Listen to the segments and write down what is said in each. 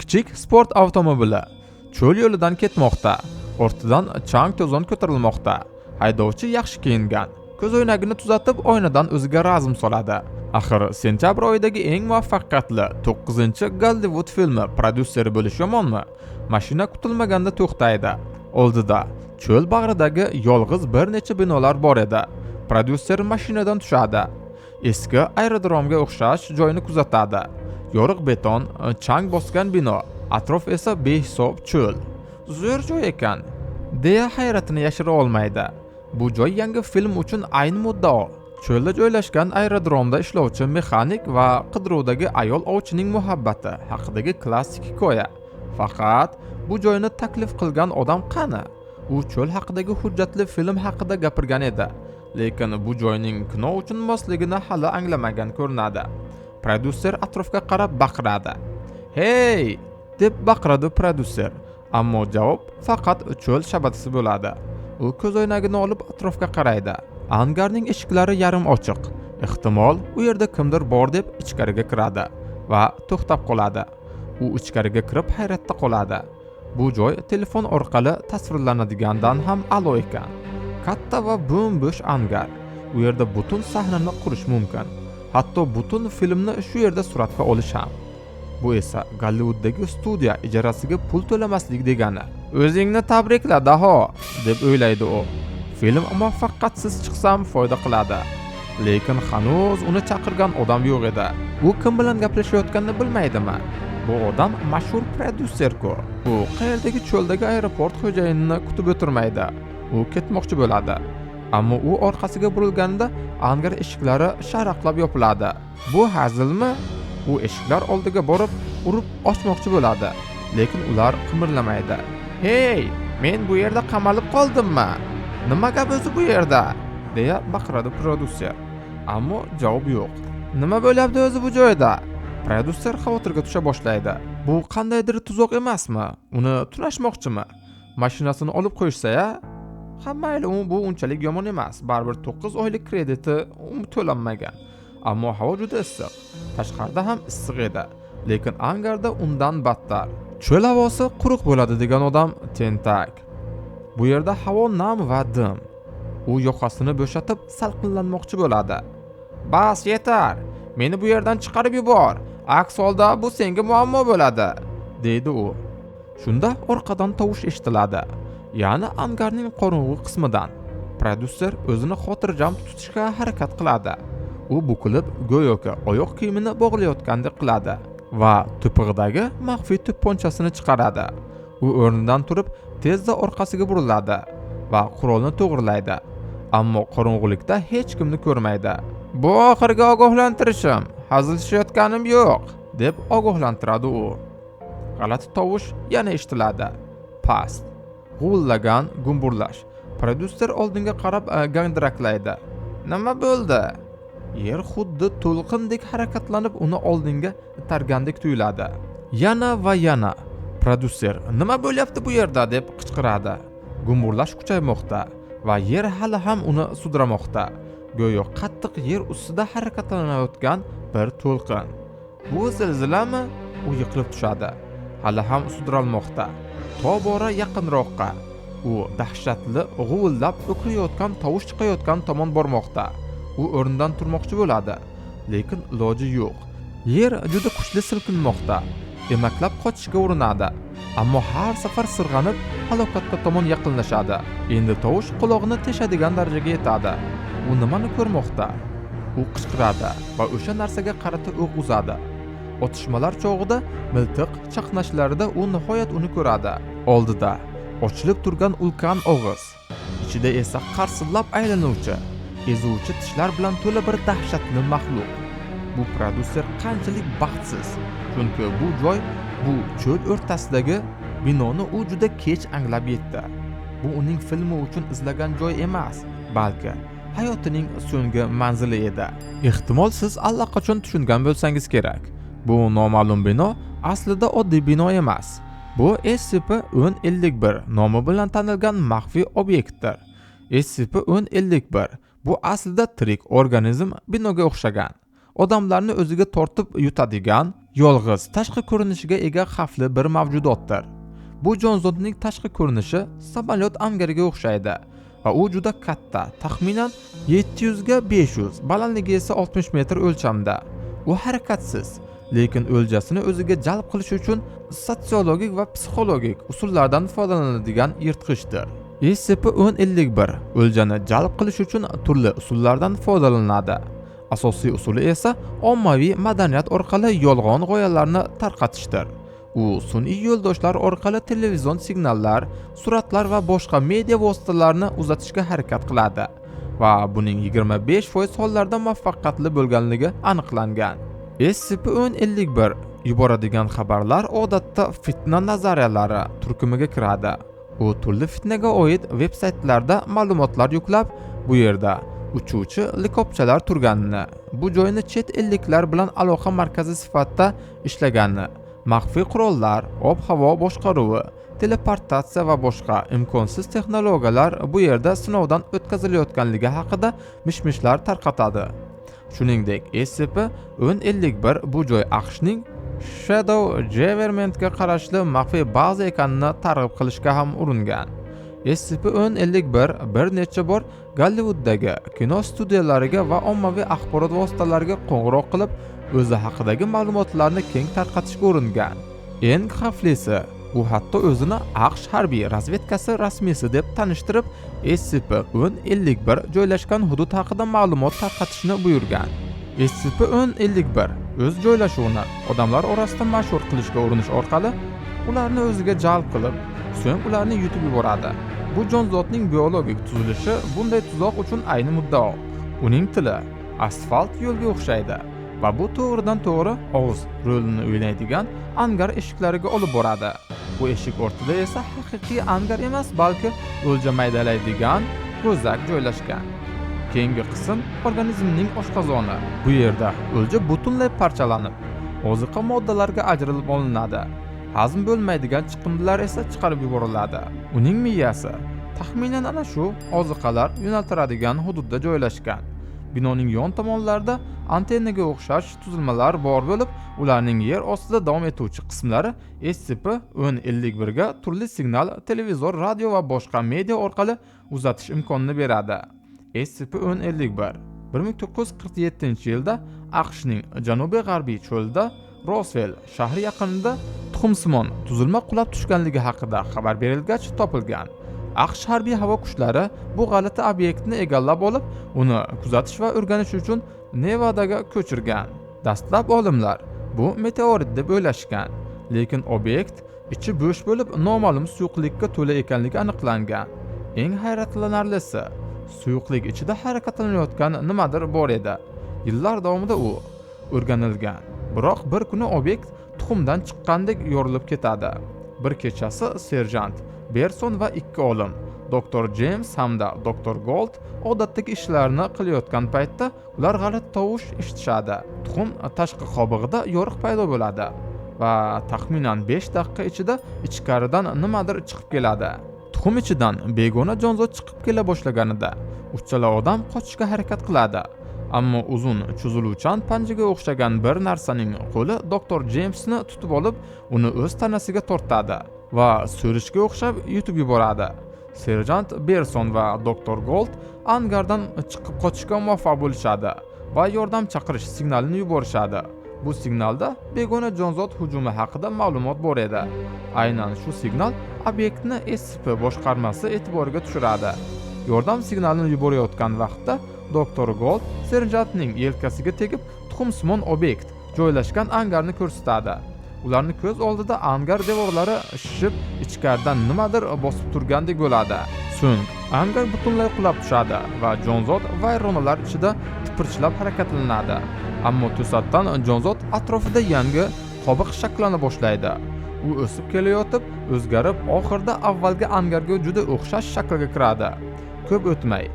Kichik sport avtomobili cho'l yo'lidan ketmoqda. Ortidan chang to'zon ko'tarilmoqda. Haydovchi yaxshi kiyingan. Ko'zoynagini tuzatib, oynadan o'ziga razm soladi. Axir sentyabr oyidagi eng muvaffaqiyatli 9-Gollivud filmi prodyuseri bo'lish yomonmi? Mashina kutilmaganda to'xtaydi. Oldida cho'l bag'ridagi yolg'iz bir necha binolar bor edi. Prodyuser mashinadan tushadi. Eski aerodromga o'xshash joyni kuzatadi. Yorug' beton, chang bosgan bino, atrof esa behisob cho'l. Zo'r joy ekan, deya hayratini yashira olmaydi. Bu joy yangi film uchun ayni muddao. Cho'lda joylashgan aerodromda ishlovchi mexanik va qidiruvdagi ayol ovchining muhabbati haqidagi klassik hikoya. Faqat bu joyni taklif qilgan odam qani? U cho'l haqidagi hujjatli film haqida gapirgan edi. Lekin bu joyning kino uchun mosligini hali anglamagan ko'rinadi. Prodyuser atrofga qarab baqiradi. "Hey!" deb baqiradi prodyuser. Ammo javob faqat cho'l shabadasi bo'ladi. U ko'zoynagini olib atrofga qaraydi. Angarning eshiklari yarim ochiq. Ehtimol u yerda kimdir bor deb ichkariga kiradi va to'xtab qoladi. U ichkariga kirib hayratda qoladi. Bu joy telefon orqali tasvirlanadigandan ham a'lo ekan. Katta va bo'm-bo'sh angar. U yerda butun sahnani qurish mumkin. Hatto butun filmni shu yerda suratga olish ham. Bu esa Gollivuddagi studiya ijarasiga pul to'lamaslik degani. O'zingni tabrikla, daho, deb o'ylaydi u. Film muvaffaqiyatsiz chiqsam foyda qiladi. Lekin hanuz uni chaqirgan odam yo'q edi. U kim bilan gaplashayotganini bilmaydimi? Bu odam mashhur prodyuser-ku. U qayerdagi cho'ldagi aeroport xo'jayinini kutib o'tirmaydi. U ketmoqchi bo'ladi. Ammo u orqasiga burilganida angar eshiklari sharaqlab yopiladi. Bu hazilmi? U eshiklar oldiga borib, urib ochmoqchi bo'ladi, lekin ular qimirlamaydi. "Hey, men bu yerda qamalib qoldimmi? Nima gap o'zi bu yerda?" deya baqiradi prodyuser. Ammo javob yo'q. Nima bo'lyapti o'zi bu joyda? Prodyuser xavotirga tusha boshlaydi. Bu qandaydir tuzoq emasmi? Uni tunashmoqchimi? Mashinasini olib qo'yishsa-ya? Ha, mayli, u bu unchalik yomon emas. Baribir 9 oylik krediti to'lanmagan. Ammo havo juda issiq. Tashqarida ham issiq edi, lekin angarda undan battar. Cho'l havosi quruq bo'ladi degan odam tentak. Bu yerda havo nam va dim. U yoqasini bo'shatib salqinlanmoqchi bo'ladi. "Bas, yetar. Meni bu yerdan chiqarib yubor. Aks holda bu senga muammo bo'ladi", deydi u. Shunda orqadan tovush eshitiladi. Ya'ni angarning qorong'u qismidan. Prodyuser o'zini xotirjam tutishga harakat qiladi. U bukilib, go'yoki oyoq kiyimini bog'layotgandek qiladi va to'pig'idagi maxfiy to'pponchasini chiqaradi. U o'rnidan turib, tezda orqasiga buriladi va qurolni to'g'rilaydi. Ammo qorong'ulikda hech kimni ko'rmaydi. "Bu oxirgi ogohlantirishim, hazillashayotganim yo'q", deb ogohlantiradi u. G'alati tovush yana eshitiladi. Past, g'uvillagan gumburlash. Prodyuser oldinga qarab gandiraklaydi. Nima bo'ldi? Yer xuddi to'lqindek harakatlanib uni oldinga itargandek tuyuladi. Yana va yana prodyuser "Nima bo'lyapti bu yerda?" deb qichqiradi. Gumburlash kuchaymoqda va yer hali ham uni sudramoqda. Go'yo qattiq yer ustida harakatlanayotgan bir to'lqin. Bu zilzilami? U yiqilib tushadi. Hali ham sudralmoqda. Tobora yaqinroqqa. U dahshatli g'uvillab o'kirayotgan tovush chiqayotgan tomon bormoqda. U o'rnidan turmoqchi bo'ladi, lekin iloji yo'q. Yer juda kuchli silkinmoqda. Emaklab qochishga urinadi, ammo har safar sirg'anib halokatga tomon yaqinlashadi. Endi tovush qulog'ini teshadigan darajaga yetadi. U nimani ko'rmoqda? U qichqiradi va o'sha narsaga qarata o'q uzadi. Otishmalar chog'ida miltiq chaqnashlarida u nihoyat uni ko'radi. Oldida ochilib turgan ulkan og'iz, ichida esa qarsillab aylanuvchi, ezuvchi tishlar bilan to'la bir dahshatli maxluq. Bu prodyuser qanchalik baxtsiz, chunki bu joy, bu cho'l o'rtasidagi binoni u juda kech anglab yetdi. Bu uning filmi uchun izlagan joy emas, balki hayotining so'nggi manzili edi. Ehtimol siz allaqachon tushungan bo'lsangiz kerak. Bu noma'lum bino aslida oddiy bino emas. Bu SCP-1051 nomi bilan tanilgan maxfiy obyektdir. SCP-1051 bu aslida tirik organizm binoga o'xshagan. Odamlarni o'ziga tortib yutadigan Yolg'iz tashqi ko'rinishiga ega xavfli bir mavjudotdir. Bu jonzotning tashqi ko'rinishi samolyot angariga o'xshaydi va u juda katta, taxminan 700 ga 500, balandligi esa 60 metr o'lchamda. U harakatsiz, lekin o'ljasini o'ziga jalb qilish uchun sotsiologik va psixologik usullardan foydalanadigan yirtqichdir. SCP-1051 o'ljani jalb qilish uchun turli usullardan foydalanadi. Asosiy usuli esa ommaviy madaniyat orqali yolg'on g'oyalarni tarqatishdir. U sun'iy yo'ldoshlar orqali televizion signallar, suratlar va boshqa media vositalarini uzatishga harakat qiladi va buning 25% hollarda muvaffaqiyatli bo'lganligi aniqlangan. SCP-1051 yuboradigan xabarlar odatda fitna nazariyalari turkumiga kiradi. U turli fitnaga oid veb-saytlarda ma'lumotlar yuklab, bu yerda uchuvchi likopchalar turganini, bu joyni chet elliklar bilan aloqa markazi sifatida ishlaganini, maxfiy qurollar, ob-havo boshqaruvi, teleportatsiya va boshqa imkonsiz texnologiyalar bu yerda sinovdan o'tkazilayotganligi haqida mishmishlar tarqatadi. Shuningdek, SCP-1051 bu joy AQShning Shadow Governmentga qarashli maxfiy baza ekanini targ'ib qilishga ham uringan. SCP-1051 bir necha bor Gollivuddagi kino studiyalariga va ommaviy axborot vositalariga qo'ng'iroq qilib, o'zi haqidagi ma'lumotlarni keng tarqatishga uringan. Eng xavflisi, u hatto o'zini AQSh harbiy razvedkasi rasmiysi deb tanishtirib, SCP-1051 joylashgan hudud haqida ma'lumot tarqatishni buyurgan. SCP-1051 o'z joylashuvini odamlar orasida mashhur qilishga urinish orqali ularni o'ziga jalb qilib, so'ng ularni yutib yuboradi. Bu jonzotning biologik tuzilishi bunday tuzoq uchun ayni muddao. Uning tili asfalt yo'lga o'xshaydi va bu to'g'ridan to'g'ri og'iz rolini o'ynaydigan angar eshiklariga olib boradi. Bu eshik ortida esa haqiqiy angar emas, balki o'lja maydalaydigan ko'zak joylashgan. Keyingi qism organizmning oshqozoni. Bu yerda o'lja butunlay parchalanib, oziqa moddalarga ajralib olinadi. Hazm bo'lmaydigan chiqindilar esa chiqarib yuboriladi. Uning miyasi taxminan ana shu oziqalar yo'naltiradigan hududda joylashgan. Binoning yon tomonlarida antennaga o'xshash tuzilmalar bor bo'lib, ularning yer ostida davom etuvchi qismlari SCP-1051 ga turli signal, televizor, radio va boshqa media orqali uzatish imkonini beradi. SCP-1051 1947-yilda AQShning janubiy-g'arbiy cho'lida Roswell shahri yaqinida tuxumsimon tuzilma qulab tushganligi haqida xabar berilgach topilgan. AQSh harbiy havo kuchlari bu g'alati obyektni egallab olib, uni kuzatish va o'rganish uchun Nevadaga ko'chirgan. Dastlab olimlar bu meteorit deb o'ylashgan, lekin obyekt ichi bo'sh bo'lib, noma'lum suyuqlikka to'la ekanligi aniqlangan. Eng hayratlanarlisi, suyuqlik ichida harakatlanayotgan nimadir bor edi. Yillar davomida u o'rganilgan. Biroq bir kuni obyekt tuxumdan chiqqandek yorilib ketadi. Bir kechasi serjant Berson va ikki olim, Dr. James hamda Dr. Gold odatdagi ishlarini qilayotgan paytda ular g'alati tovush eshitishadi. Tuxum tashqi qobig'ida yoriq paydo bo'ladi va taxminan 5 daqiqa ichida ichkaridan nimadir chiqib keladi. Tuxum ichidan begona jonzot chiqib kela boshlaganida uchala odam qochishga harakat qiladi. Ammo uzun cho'ziluvchan panjaga o'xshagan bir narsaning qo'li Dr. Jamesni tutib olib, uni o'z tanasiga tortadi va so'rishga o'xshab yutib yuboradi. Serjant Berson va Dr. Gold angardan chiqib qochishga muvaffaq bo'lishadi va yordam chaqirish signalini yuborishadi. Bu signalda begona jonzot hujumi haqida ma'lumot bor edi. Aynan shu signal obyektni SCP boshqarmasi e'tiboriga tushiradi. Yordam signalini yuborayotgan vaqtda Dr. Gold serjantning yelkasiga tegib, tuxumsimon obyekt joylashgan angarni ko'rsatadi. Ularni ko'z oldida angar devorlari shishib, ichkaridan nimadir bosib turgandek bo'ladi. So'ng angar butunlay qulab tushadi va jonzot vayronalar ichida tipirchilab harakatlanadi. Ammo to'satdan jonzot atrofida yangi qobiq shakllana boshlaydi. U o'sib kelayotib, o'zgarib, oxirida avvalgi angarga juda o'xshash shaklga kiradi. Ko'p o'tmay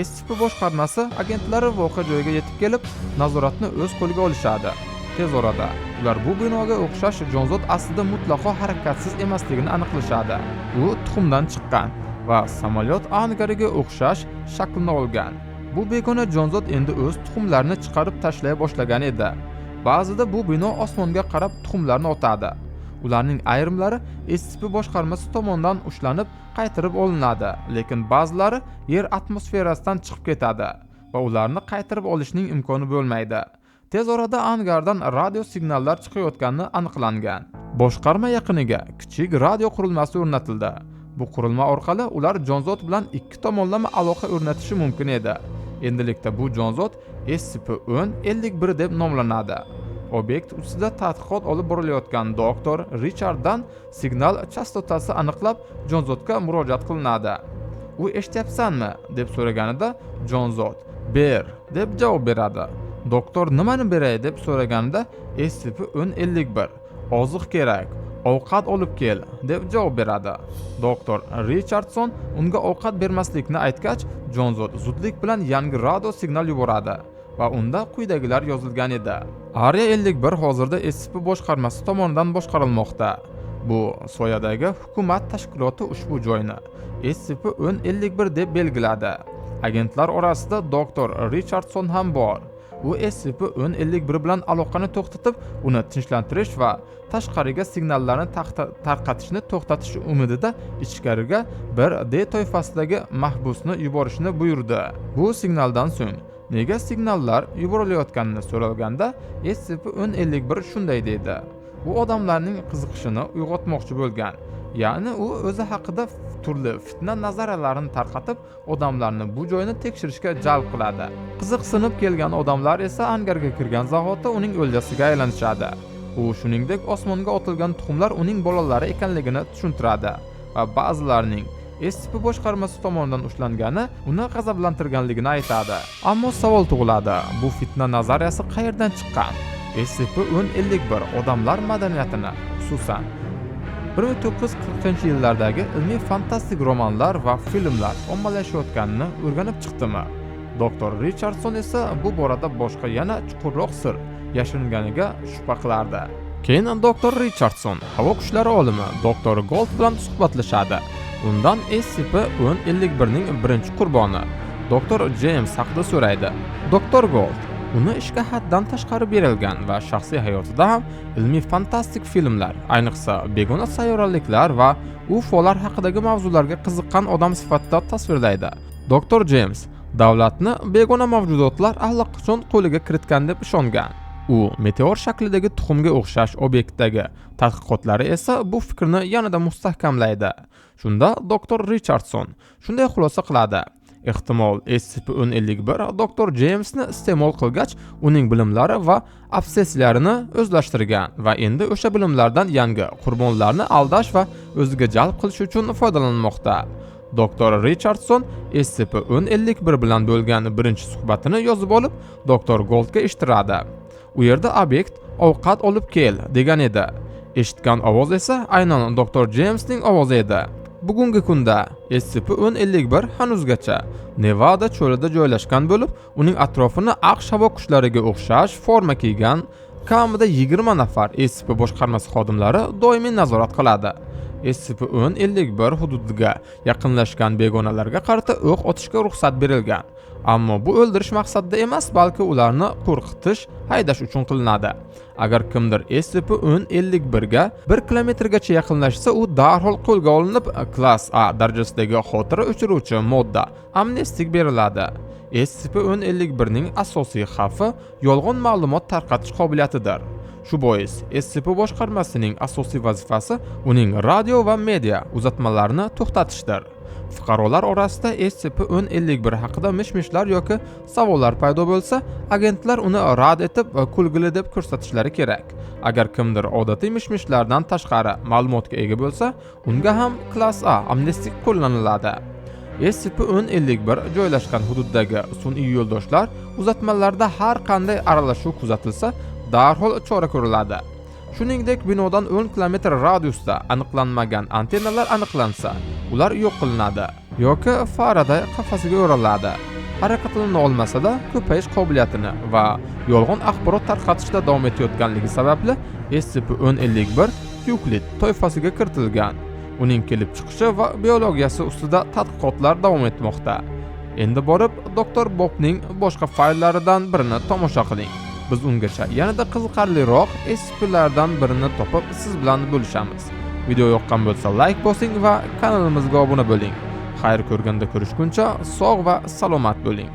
SCP boshqarmasi agentlari voqea joyiga yetib kelib, nazoratni o'z qo'liga olishadi. Tez orada ular bu binoga o'xshash jonzot aslida mutlaqo harakatsiz emasligini aniqlashadi. U tuxumdan chiqqan va samolyot angariga o'xshash shaklni olgan. Bu begona jonzot endi o'z tuxumlarini chiqarib tashlay boshlagan edi. Ba'zida bu bino osmonga qarab tuxumlarni otadi. Ularning ayrimlari SCP boshqarmasi tomonidan ushlanib qaytarib olinadi, lekin ba'zilari yer atmosferasidan chiqib ketadi va ularni qaytarib olishning imkoni bo'lmaydi. Tez orada angardan radio signallar chiqayotgani aniqlangan. Boshqarma yaqiniga kichik radio qurilmasi o'rnatildi. Bu qurilma orqali ular jonzot bilan ikki tomonlama aloqa o'rnatishi mumkin edi. Endilikda bu jonzot SCP-1051 deb nomlanadi. Obyekt ustida tadqiqot olib borilayotgan doktor Richarddan signal chastotasi aniqlab jonzotga murojaat qilinadi. U eshityapsanmi deb so'raganida jonzot "Ber" deb javob beradi. Doktor nimani beray deb so'raganida SCP-1051 oziq kerak, ovqat olib kel deb javob beradi. Doktor Richardson unga ovqat bermaslikni aytgach, jonzot zudlik bilan yangi radio signal yuboradi va unda quyidagilar yozilgan edi. Area 51 hozirda SCP boshqarmasi tomonidan boshqarilmoqda. Bu soyadagi hukumat tashkiloti ushbu joyni SCP-1051 deb belgiladi. Agentlar orasida doktor Richardson ham bor. U SCP-1051 bilan aloqani to'xtatib, uni tinchlantirish va tashqariga signallarni tarqatishni to'xtatish umidida ichkariga bir D toifasidagi mahbusni yuborishni buyurdi. Bu signaldan so'ng nega signallar yuborilayotganini so'ralganda SCP-1051 shunday deydi: U odamlarning qiziqishini uyg'otmoqchi bo'lgan. Ya'ni u o'zi haqida turli fitna nazariyalarini tarqatib, odamlarni bu joyni tekshirishga jalb qiladi. Qiziqsinib kelgan odamlar esa angarga kirgan zahoti uning o'ljasiga aylanishadi. U shuningdek osmonga otilgan tuxumlar uning bolalari ekanligini tushuntiradi va ba'zilarining SCP boshqarmasi tomonidan ushlangani uni g'azablantirganligini aytadi. Ammo savol tug'iladi: bu fitna nazariyasi qayerdan chiqqan? SCP-1051 odamlar madaniyatini, xususan 1940-yillardagi ilmiy fantastik romanlar va filmlar ommalashayotganini o'rganib chiqdimi? Doktor Richardson esa bu borada boshqa yana chuqurroq sir yashiringaniga shubha qilardi. Keyin doktor Richardson havo kuchlari olimi doktor Gold bilan suhbatlashadi. Undan SCP-1051 ning birinchi qurboni doktor James haqida so'raydi. Doktor Gold uni ishga haddan tashqari berilgan va shaxsiy hayotida ham ilmiy fantastik filmlar, ayniqsa begona sayyoraliklar va UFOlar haqidagi mavzularga qiziqqan odam sifatida tasvirlaydi. Doktor James davlatni begona mavjudotlar allaqachon qo'liga kiritgan deb ishongan. U meteor shaklidagi tuxumga o'xshash obyektdagi tadqiqotlari esa bu fikrni yanada mustahkamlaydi. Shunda doktor Richardson shunday xulosa qiladi: Ehtimol SCP-1051 doktor Jamesni iste'mol qilgach, uning bilimlari va obsessiyalarini o'zlashtirgan va endi o'sha bilimlardan yangi qurbonlarni aldash va o'ziga jalb qilish uchun foydalanmoqda. Doktor Richardson SCP-1051 bilan bo'lgan birinchi suhbatini yozib olib, doktor Goldga eshittiradi. U yerda obyekt ovqat olib kel degan edi. Eshitgan ovoz esa aynan doktor Jamesning ovozi edi. Bugungi kunda SCP-1051 hanuzgacha Nevada cho'lida joylashgan bo'lib, uning atrofini AQSh havo kuchlariga o'xshash forma kiygan kamida 20 nafar SCP boshqarmasi xodimlari doimiy nazorat qiladi. SCP-1051 hududiga yaqinlashgan begonalarga qarata o'q otishga ruxsat berilgan. Ammo bu o'ldirish maqsadida emas, balki ularni qo'rqitish, haydash uchun qilinadi. Agar kimdir SCP-1051 ga 1 kilometrgacha yaqinlashsa, u darhol qo'lga olinib, klass A darajasidagi xotira o'chiruvchi modda amnestik beriladi. SCP-1051 ning asosiy xavfi yolg'on ma'lumot tarqatish qobiliyatidir. Shu bois SCP boshqarmasining asosiy vazifasi uning radio va media uzatmalarini to'xtatishdir. Fuqarolar orasida SCP-1051 haqida mish-mishlar yoki savollar paydo bo'lsa, agentlar uni rad etib va kulgili deb ko'rsatishlari kerak. Agar kimdir odatiy mish-mishlardan tashqari ma'lumotga ega bo'lsa, unga ham klass A amnestik qo'llaniladi. SCP-1051 joylashgan hududdagi sun'iy yo'ldoshlar uzatmalarida har qanday aralashuv kuzatilsa, darhol chora ko'riladi. Shuningdek, binodan 10 kilometr radiusda aniqlanmagan antennalar aniqlansa, ular yo'q qilinadi yoki Faraday qafasiga o'raladi. Harakatlana olmasa-da, ko'payish qobiliyatini va yolg'on axborot tarqatishda davom etayotganligi sababli SCP-1051 Euclid toifasiga kiritilgan. Uning kelib chiqishi va biologiyasi ustida tadqiqotlar davom etmoqda. Endi borib Dr. Bobning boshqa fayllaridan birini tomosha qiling. Biz ungacha yanada qiziqarliroq SCP'lardan birini topib siz bilan bo'lishamiz. Video yoqqan bo'lsa layk bosing va kanalimizga obuna bo'ling. Xayr ko'rganda ko'rishguncha sog' va salomat bo'ling.